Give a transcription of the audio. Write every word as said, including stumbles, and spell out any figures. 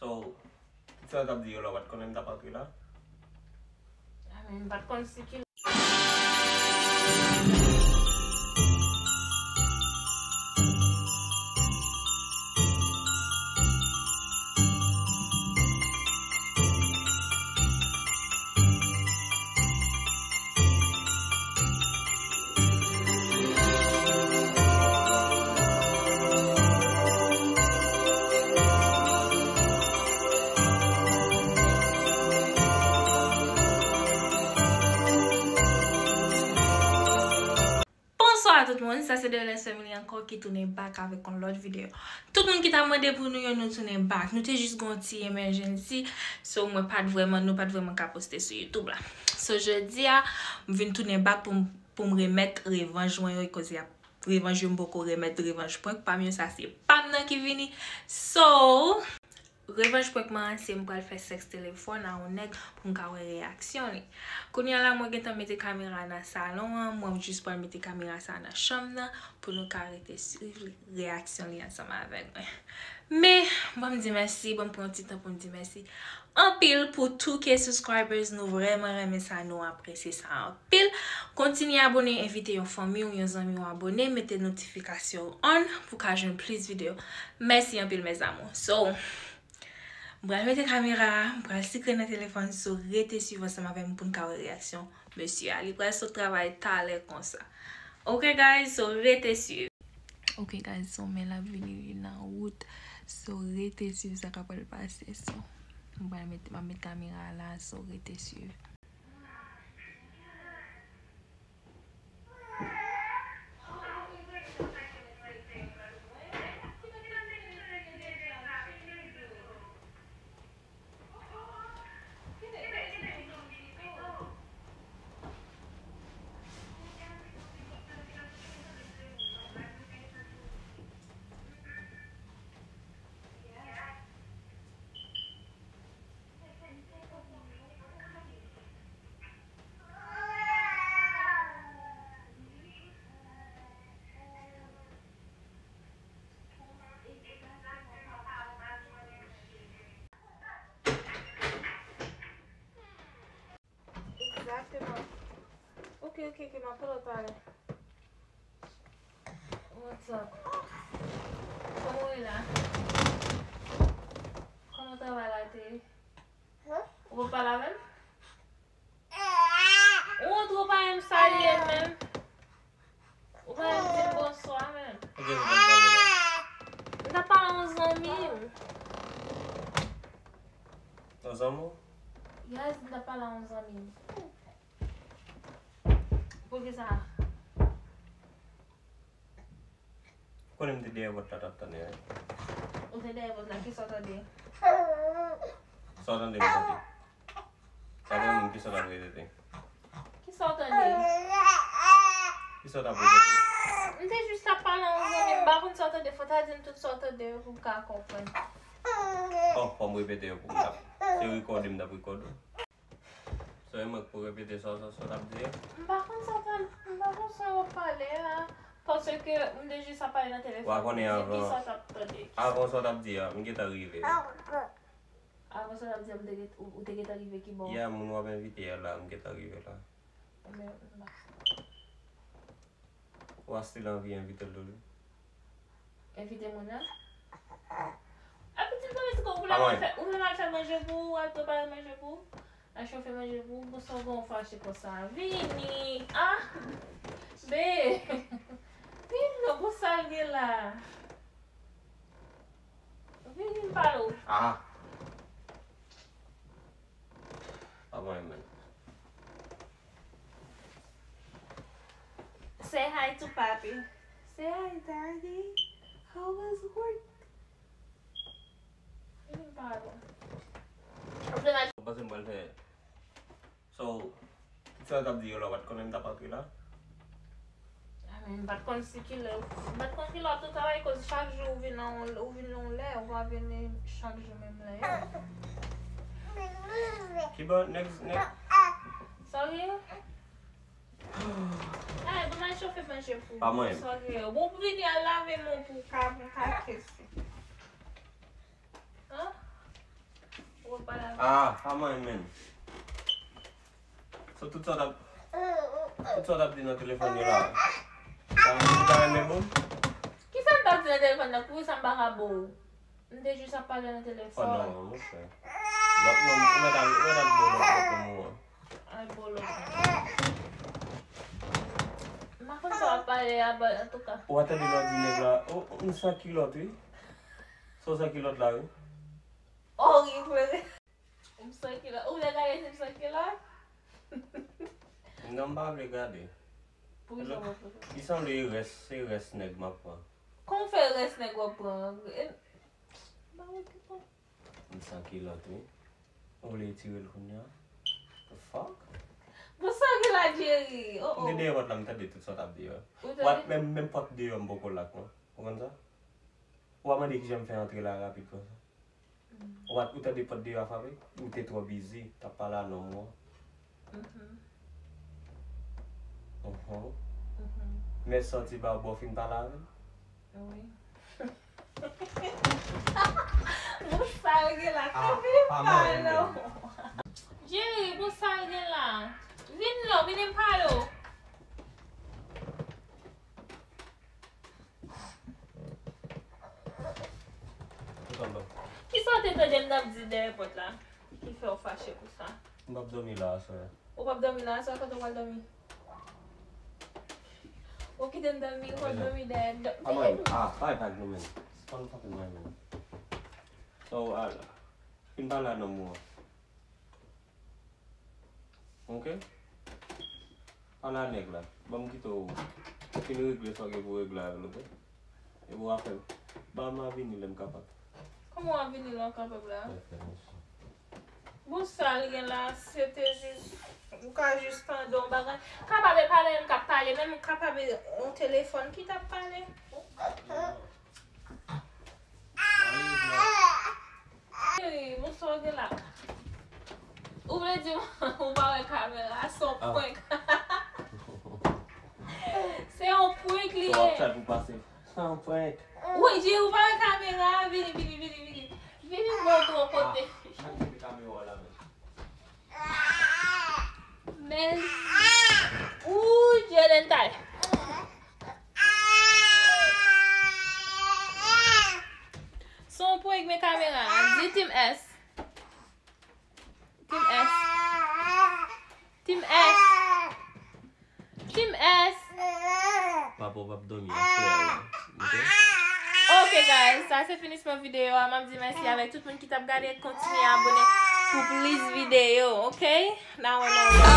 So, sa w t ap di yo la, w pa t konnen m t ap antre la? Ah, men m pa t konn si ki Bonswa tout moun, sa se Deles Family ankò ki tounen back avèk yon lòt videyo. Tout moun ki t ap mande pou nou yo, nou tounen back. Nou te jis gen yon ti emergency, so mwen pa t vrèman, nou pa t vrèman ka poste sou YouTube la. So jodi a, m vin tounen back pou m, pou m remèt revanj mwen yo, koze a revanj yo m poko remèt revanj prank pa m yo, sa se pa m nan ki vini. So, revanj prank mwen an, se m pral fè sèks telefòn a yon nèg pou m ka wè reyaksyon li. Kounye a la, mwen gentan mete kamera nan salon an, mwen jis pral mete kamera sa nan chanm nan pou nou ka rete swiv li, reyaksyon li ansanm avèk mwen. Men, ban m di mèsi, ban m pran yon ti tan pou m di mèsi anpil pou two K subscribers, nou vrèman renmen sa, nou apresye sa anpil. Kontinye abone, envite yon fanmi w, yon zanmi w abone, mete notifikasyon on pou ka jwenn plis videyo. Mèsi anpil, mes amours. So, m pral mete kamera a, m pral sikre nan telefòn, so rete swiv ansanm avè m pou n ka wè reyaksyon mesye a. Li pral sot travay talè konsa. Ok, guys, so rete swiv. Ok, guys, so men l ap vini, li nan wout. So rete swiv sa k ap pral pase. So, m pral met, m ap met kamera a la, so rete swiv. Exactement. Ok, ok, ok, m ap pale talè. What's up? Kòman w ye la? Kòman travay la te ye? Ou pa pale avè m? Ou antre, ou pa menm salye m menm. Ou pa menm di m bonswa menm. Ok, ou pa pale la. M t ap pale a yon zanmi m. Yon zanmi w? Yes, m t ap pale a yon zanmi m. Poukisa? Konnen m te dèyè pòt la, t ap tande, wi. Ou te dèyè pòt la, kisa w tande? Sa w tande m tande? Sa gen moun ki sot ap repete? Kisa w tande? Ki sot ap repete? M te jis ap pale a yon zanmi m, m pa konn sa w tande, fò w ta di m tout sa w tande pou m ka konprann. Bon, fò m repete yo pou m t ap, se rekòde m t ap rekòde w. So, e mwen k pou repete sa, sa, sa w t ap di a? M pa konn sa w t ap, m pa konn sa w ap pale a, paske m te jis ap pale nan telefòn. Ou pa konnen avan, avan sa w t ap di a, m gentan rive. Avan sa w t ap di a, m te gen, ou, ou te gentan rive ki bò? Ya, moun w ap envite a la, m gentan rive la. Ebyen, m pa. Ou a still anvi envite l toujou? Envite moun nan? Epi ti zanmi, si ou vle m al fè, ou vle m al fè manje pou ou, al prepare manje pou ou, al chofe manje pou ou, pou sa w gen w fache konsa. Vini! Ah! Be! Vini non, pou sa l gen la. Vini m pale w. Ah! Pa mwen menm. Say hi to Papi. Say hi, Daddy. How was work? Vini m pale w. Ou vle m al... Ou panse m pral fè So, sa w t ap di yo la, w pa t konnen m t ap antre la? Ah, men m pa t konn si kilè, m pa t konn kilè w ap tou travay, koz chak jou ou vin nan yon, ou vin nan yon lè, ou pa vini chak jou menm lè a. Kiba, next, next. Sorry. Ay, bon, al chofe manje pou ou. Pa mwen. Sorry. Bon, vini al lave men w pou w ka, pou w ka kese. An? Ah, pa manyen menm. So, tout sa w t ap, tout sa w t ap di nan telefòn yo la, sa w ta renmen bon? Kisa m t ap di nan telefòn nan? Poukisa m pa ka bo w? M te jis ap pale nan telefòn. Oh non, monchè. Lòt nonm, ou mèt al, ou mèt al bo lòt, lòt nonm ou an. Al bo lòt nonm. M pa konn sa w ap pale a, but antouka. Ou pa tande lè w di nèg la, oh, m san kilòt, wi. So w san kilòt la, wi. Orib. M san kilòt. Ou vle gade si m san kilòt? Non, m pa vle gade. Poukisa w pa vle? Li sanble e rès, se rès nèg m ap pran. Kòman w fè rès nèg w ap pran? E, m pa wè ki pa. M san kilòt, wi. Ou vle retire l kounye a? The fuck? Bon, sa gen la, Jerry? Oh, oh. M te dèyè pòt la, m tande tout sa w t ap di yo. Ou tande? What? Menm, menm pòt deyò m poko lak, non. Ou konn sa? Ou pa mande kijan m fè antre la rapid konsa. Ou pa, ou tande pòt deyò a frape? Ou te twò bizi, t ap pale a nonm ou an. Mhm. Mhm. Mhm. Mèt sòti ba w bò fin pale avè l? Wi. Bon, sa yo gen la, ah, kanpe pa pale non. Jerry, bon, sa yo gen la. Vin non, vin m pale w. Kisa w te tande m t ap di dèyè pòt la? Ki fè w fache konsa? M p ap dòmi la aswè a. Ou p ap dòmi la aswè a? Kote w pral dòmi? Ou kite m dòmi, ou p ap dòmi dèyè dò-, ah, man, ah, pa, pa, non, men. Se pa nou fatin mwen, men. So, ala. Fin pale a nonm ou an. Ok? Pale a nèg la. Ban m kite w. Fin regle sa w gen pou w regle avè l, ok? Epi w ap fè m. Ban m a vini lè m kapab. Kòman w ap vini lè w kapab la? Ok, mèsi. Bon, sa l gen la, se te jis, ou ka jis tande yon bagay. Kapab e pa menm k ap pale, menm kapab e yon telefòn ki t ap pale. Cheri, bon, sa w gen la? Ou vle di m ou pa wè kamera? Se yon prank. Se yon prank li ye. So w ap chat pou pase. Se yon prank. Wi, Jerry, ou pa wè kamera? Vini, vini, vini, vini. Vini m montre w kote. Ah, mete kamera w la menm. Men, ooh, Jaden tay. Se yon prank, men kamera. Di Team S. Team S. Team S. Team S. Papa w p ap dòmi aswè a la. Ok? Ok, guys, sa se finisman videyo a. M ap di mèsi avèk tout moun ki t ap gade. Kontinye abòne pou plis videyo, ok? Now I know.